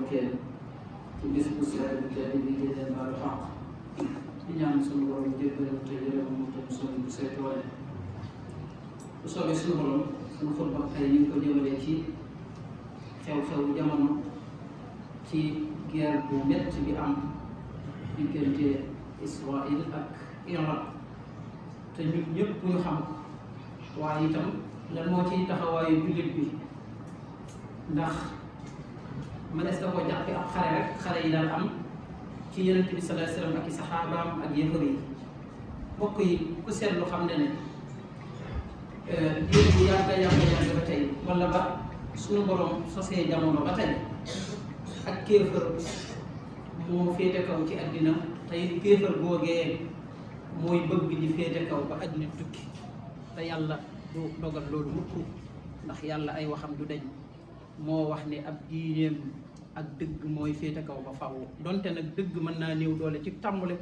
ndokkeel ci bis bu sell bu tedd bi di leen baalu xaq di ñaan suñu borom jéggal te yërëm mu te suñu bu seetoole bu soobee suñu borom suñu xutba tey ñu ngi ko jëmalee ci xew-xewu jamono ci guerre bu métti bi am diggante Israël ak Iran te ñun ñëpp ñu xam waaye itam lan moo ciy taxawaayu jullit bi ndax mënees na ko jàppe ab xare rek xare yi daan am ci Yonent bi sallallahu alayhi wasallam ak i saxaabaam ak yëfar yi mbokk yi ku seetlu xam ne diir bu yàgg ba tey wala ba suñu borom sosee jamono ba tey ak kéefër moo féete kaw ci àddina tey kéefër googee mooy bëgg di féete kaw ba àddina tukki te yàlla du dogal loolu mukk ndax yàlla ay waxam du deñ moo wax ne ab diineem ak dëgg mooy féete kaw ba faw donte nag dëgg mën naa néew doole ci tàmbale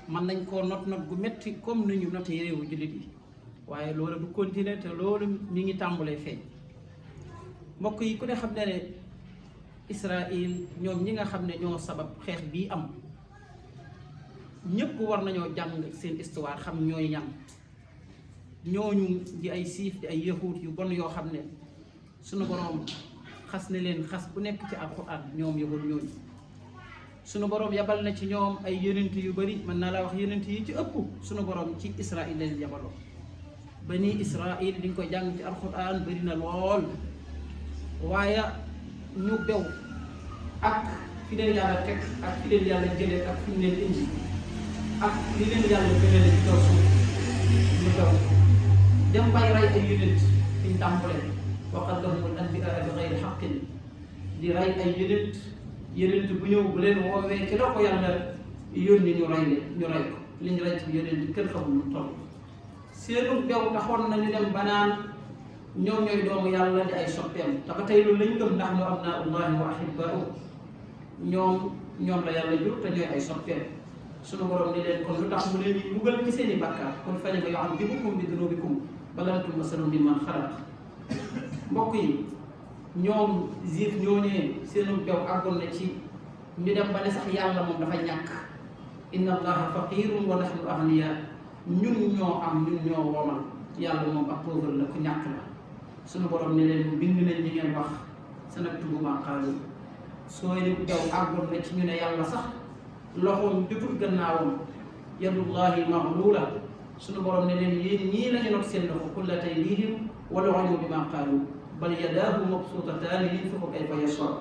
mën nañ koo not gu metti comme ni ñu note réewu jullit yi waaye loolu du continuer te loolu mi ngi tàmbalee feeñ mbokk yi ku ne xam ne Israël ñoom ñi nga xam ne ñoo sabab xeex bii am ñëpp war nañoo jàng seen histoire xam ñooy ñan ñooñu di ay siif di ay yahuud yu bon yoo xam ne sunu boroom xas ne leen xas bu nekk ci alxuraan ñoom yahuud ñooñu sunu boroom yabal na ci ñoom ay yonent yu bari mën naa la wax yonent yi ci ëpp sunu boroom ci Israël leen yabaloo bani Israël di nga ko jàng ci alxuraan bari na lool waaye ñu bew ak fi leen yàlla teg ak fi leen yàlla jëlee ak fi ñu leen indi ak li leen yàlla jëlee ci kaw suuf ñu bew dem bay rey ay yonent fi ñu tàmbalee wa qaddamul anbiyaa bi ghayri haqqin di rey ay yonent bu ñëw bu leen woowee ci la ko yàlla yónni ñu rey ko li ñu rey ci yonent kenn xamul lu toll seenu bew taxoon nañu dem ba naan ñoom ñooy doomu yàlla di ay soppeem te ba tey loolu lañ gëm ndax ñu abnaullahi wa ahibbaa'uhu ñoom la yàlla jur te ñooy ay soppeem sunu borom ni leen kon lu tax mu leen di buggal ci seen i bàkkaar kon fa yu'adhibukum bi dunuubikum bal antum masalun mimman xalaq mbokk yi ñoom juif ñooñee seenu bew àggoon na ci ñu dem ba ne sax yàlla moom dafa ñàkk inna allaha faqirun wa nahnu aghniya ñun ñoo am ñun ñoo womal yàlla moom ak pauvre la ku ñàkk la sunu borom ne leen bind nañ li ngeen wax sanaktubu maa qaalu sooy ni bew àggoon na ci ñu ne yàlla sax loxoom jotul gannaawam yadullahi maghlula sunu borom ne leen yéen ñii lañu not seen loxo qullat aydihim wa lu'inu bimaa qaalu bal yadaahu mabsuutataani yunfiqu kayfa yashaa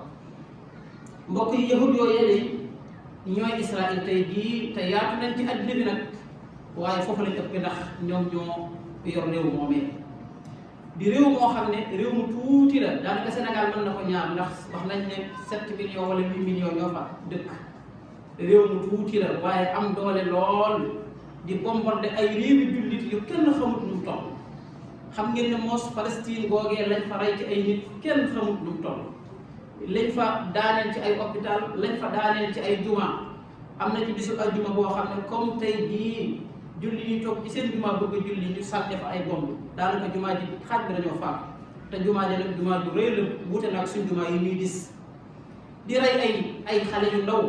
mbokk yi yahud yooyee day ñooy Israël tey jii te yaatu nañ ci àddina bi nag waaye foofu lañ ëpp ndax ñoom ñoo yor réew moomee di réew moo xam ne réew mu tuuti la daanaka Sénégal mën na ko ñaar ndax wax nañ ne 7 millions wala 8 millions ñoo fa dëkk réew mu tuuti la waaye am doole lool di bombarder ay réewi jullit yu kenn xamut nu mu toll xam ngeen ne moos Palestine googee lañ fa rey ci ay nit kenn xamut nu mu toll lañ fa daaneel ci ay hôpital lañ fa daaneel ci ay juma am na ci bisu ay juma boo xam ne comme tey jii julli ñu toog ci seen juma bëgg a julli ñu sànni fa ay bomb daanaka juma ji xaaj bi dañoo faatu te juma ji nag juma ju rëy la wuute nag suñ juma yi ñuy gis di rey ay xale yu ndaw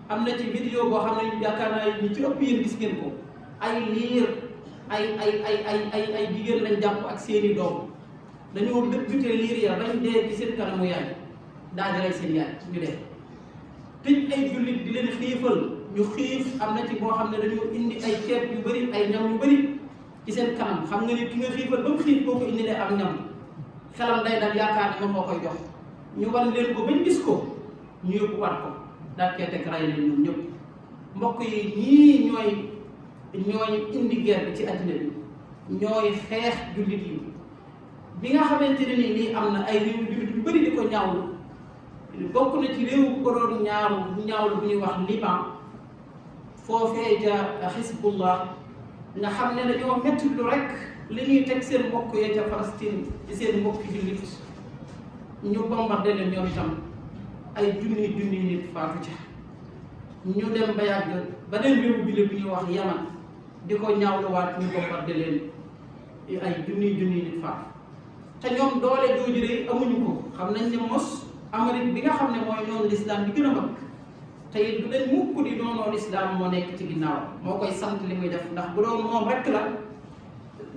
am na ci vidéo boo xam ne yaakaar naa ñu ci ëpp yéen gis ngeen ko ay liir ay jigéen lañ jàpp ak seeni doom dañoo dëggte liir ya bañ dee ci seen kanamu yaay daal di rey seen yaay ñu dee tëj ay jullit di leen xiifal ñu xiif am na ci boo xam ne dañoo indi ay ceeb yu bëri ay ñam yu bëri ci seen kanam xam nga ni ki nga xiifal ba mu xiif boo ko indilee am ñam xelam day dal yaakaar ne moom moo koy jox ñu wan leen ko bañ gis ko ñu yóbbu war ko daal cee teg ray leen ñoom ñëpp mbokk yi ñii ñooy indi guerre bi ci addina bi ñooy xeex jullit yi bi nga xamante ne nii lii am na ay réew jullit yu bëri di ko ñaawlu bokk na ci réew bu ko doon ñaawlu bu ñuy wax Liban foofee ja Hizbullah nga xam ne dañoo metti lu rek li ñuy teg seen mbokk ya ca Palestine ci seen mbokki jullit ñu bombardé leen ñoom itam ay junni nit faatu ca ñu dem ba yàgg beneen réew jullit bu ñuy wax Yaman di ko ñaawluwaat ñu bombardé leen ay junni nit faatu te ñoom doole jooju de amuñu ko xam nañ ne mos Amérique bi nga xam ne mooy noonu l'islam bi gën a mag te it du dañ mukk di noonoo l'islam moo nekk ci ginnaaw moo koy sant li muy def ndax bu doon moom rek la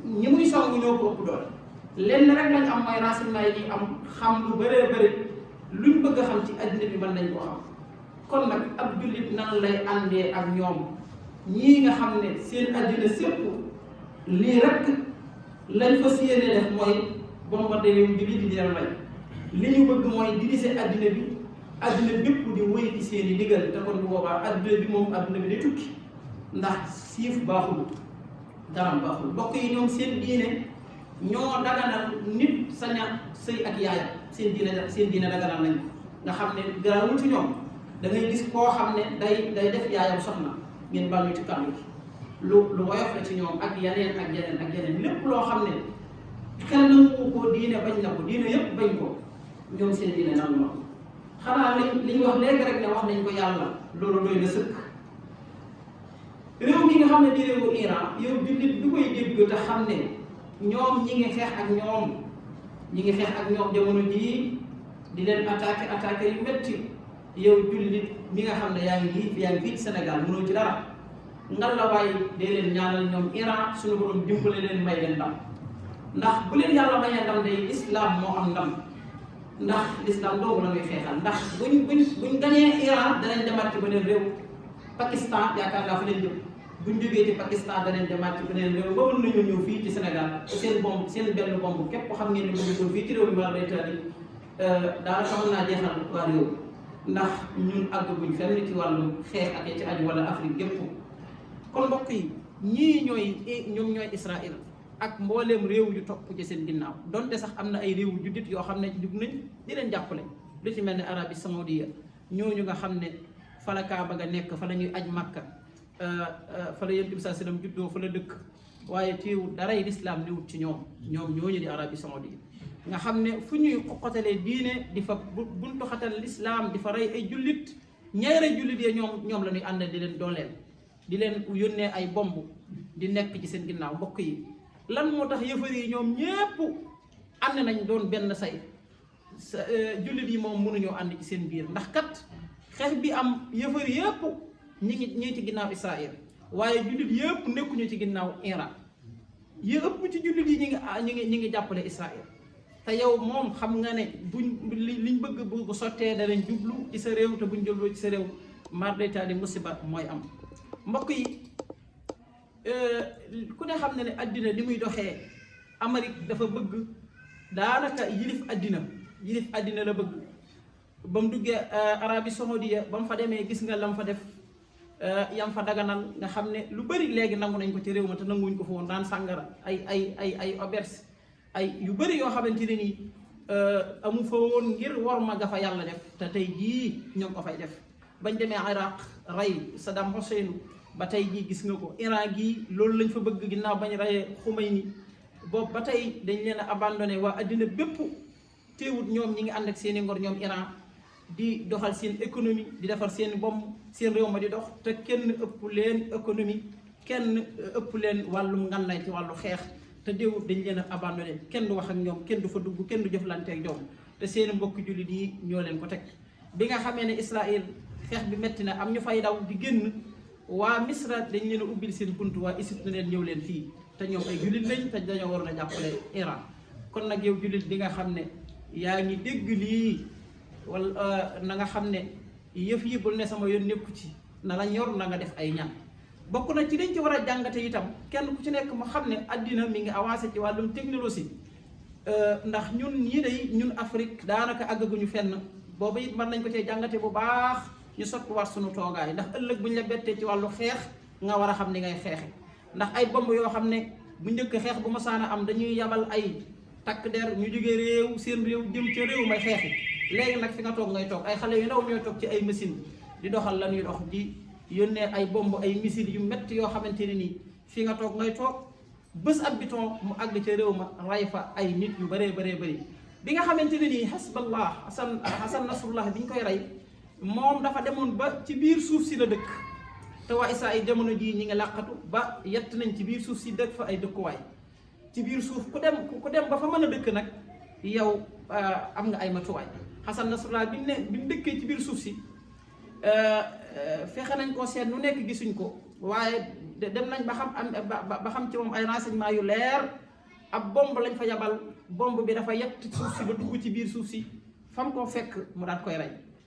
ñi muy song ñoo ko ëpp doole lenn rek lañ am mooy renseignement yi am xam lu bëree bëri luñ bëgg a xam ci addina bi mën nañ ko xam kon nag ab jullit nan lay àndee ak ñoom ñii nga xam ne seen addina sépp lii rek lañ fas yéene def mooy bombardé réew bi di leen rey li ñu bëgg mooy diviser addina bépp di wéy ci seen i ndigal te kon bu boobaa addina bi moom addina bi day tukki ndax siif baaxul daram baaxul mbokk yi ñoom seen diine ñoo daganal nit sañ a sëy ak yaayam seen diine daganal nañ nga xam ne garaawul ci ñoom da ngay gis koo xam ne day def yaayam soxna ngeen baal ñu ci kàddu gi lu woyof la ci ñoom ak yeneen lépp loo xam ne xel nangu ko diine bañ na ko diine yëpp bañ ko ñoom seen diine nan la xanaa li ñu wax léegi rek ne wax nañ ko yàlla loolu doy na sëkk réew mi nga xam ne di réewu Iran yow jullit du koy dégg te xam ne ñoom ñi ngi xeex ak ñoom jamono jii di leen attaqué yu métti yow jullit mi nga xam ne yaa ngi fii ci Sénégal mënoo ci dara ngal la waaye dee leen ñaanal ñoom Iran suñu borom dimbale leen may leen ndam ndax bu leen yàlla mayee ndam day islam moo am ndam ndax l'islam doogu la muy xeexal ndax buñ gañee Iran danañ demaat ci beneen réew Pakistan yaakaar naa fa leen jëm buñ jógee ci Pakistan danañ demaat ci beneen réew ba mën nañoo ñëw fii ci Sénégal seen benn bomb képp xam ngeen ne bu fii ci réew mi war day tali daanaka mën naa jeexal waa réew ndax ñun àgguñ fenn ci wàllu xeex ak ci aju wala Afrique gépp kon mbokk yi ñoom ñooy Israël ak mbooleem réew yu topp ci seen ginnaaw donte sax am na ay réew juddit yoo xam ne jug nañ di leen jàppale lu ci mel ne Arabie Saoudiya ñooñu nga xam ne fa la Kaaba ga nekk fa la ñuy aj Makka fa la Yonent bi sallallahu alayhi wasallam juddoo fa la dëkk waaye teewul daray lislaam niwut ci ñoom ñooñu di Arabie Saoudiya nga xam ne fu ñuy xoqatalee diine di fa buntu xatal lislaam di fa rey ay jullit ñay rey jullit yee ñoom la ñuy àndal di leen dooleel di leen yónnee ay bomb di nekk ci seen ginnaaw mbokk yi lan moo tax yëfar yi ñoom ñépp ànd nañ doon benn say jullit yi moom mënuñoo ànd ci seen biir ndax kat xeex bi am yëfar yépp ñi ci ginnaaw Israël waaye jullit yépp nekkuñu ci ginnaaw Iran yi ëpp ci jullit yi ñi ngi jàppale Israël te yow moom xam nga ne liñ bëgg bu sottee danañ jublu ci sa réew te buñ jubloo ci sa réew mar day musiba mooy am mbokk yi ku ne xam ne ne addina li muy doxee Amérique dafa bëgg daanaka yilif addina la bëgg ba mu duggee Arabie Saoudiya ba mu fa demee gis nga lam fa def yam fa daganal nga xam ne lu bëri léegi nangu nañ ko ci réew ma te nanguwuñ ko fa woon daan sàngara ay auberge ay yu bëri yoo xamante ne nii amu fa woon ngir war ma ga fa yàlla def te tey jii ñoo ngi ko fay def bañ demee Iraq rey Saddam Hussein ba tey jii gis nga ko Iran gii loolu lañ fa bëgg ginnaaw bañ reyee Khomeini boobu ba tey dañ leen a abandonné waa addina bépp teewut ñoom ñi ngi ànd ak seen i ngor ñoom Iran di doxal seen économie di defar seen bomb seen réew ma di dox te kenn ëpp leen économie kenn ëpp leen wàllum ngànnaay ci wàllu xeex te teewut dañ leen a abandonné kenn du wax ak ñoom kenn du fa dugg kenn du jëflante ak ñoom te seen mbokk jullit yi ñoo leen ko teg bi nga xamee ne Israël xeex bi metti na am ñu fay daw di génn waa Misra dañ leen a ubbil seen bunt waa Égypte na leen ñëw leen fii te ñoom ay jullit lañ te dañoo waroon a jàppale Iran kon nag yow jullit di nga xam ne yaa ngi dégg lii wala na nga xam ne yëf yi bul ne sama yoon nekku ci na la ñor na nga def ay ñaan bokk na ci liñ ci war a jàngate itam kenn ku ci nekk mu xam ne addina mi ngi avancé ci wàllum technologie ndax ñun Afrique daanaka àggaguñu fenn boobu it mën nañ ko cee jàngate bu baax ñu sottiwaat suñu toogaay ndax ëllëg bu ñu la bettee ci wàllu xeex nga war a xam ni ngay xeexe ndax ay bomb yoo xam ne bu njëkk xeex bu masaana am dañuy yabal ay takk der ñu jógee réew seen réew jëm ca réew may xeexi léegi nag fi nga toog ngay toog ay xale yu ndaw ñooy toog ci ay machine di doxal la ñuy dox di yónnee ay bomb ay missile yu métti yoo xamante ne nii fi nga toog ngay toog bés ab biton mu àgg ca réew ma ray fa ay nit yu bëree bëri bi nga xamante ne nii Hezbollah Hassan Nasrullah bi ñu koy rey moom dafa demoon ba ci biir suuf si la dëkk te waa Israël jamono jii ñi ngi làqatu ba yett nañ ci biir suuf si dëkk fa ay dëkkuwaay ci biir suuf ku dem ba fa mën a dëkk nag yow am nga ay matuwaay Xasan Nasrallah bi mu dëkkee ci biir suuf si fexe nañ koo seet nu nekk gisuñ ko waaye dem nañ ba xam ba xam ci moom ay renseignement yu leer ab bomb lañ fa yabal bomb bi dafa yett suuf si ba dugg ci biir suuf si fam koo fekk mu daal koy rey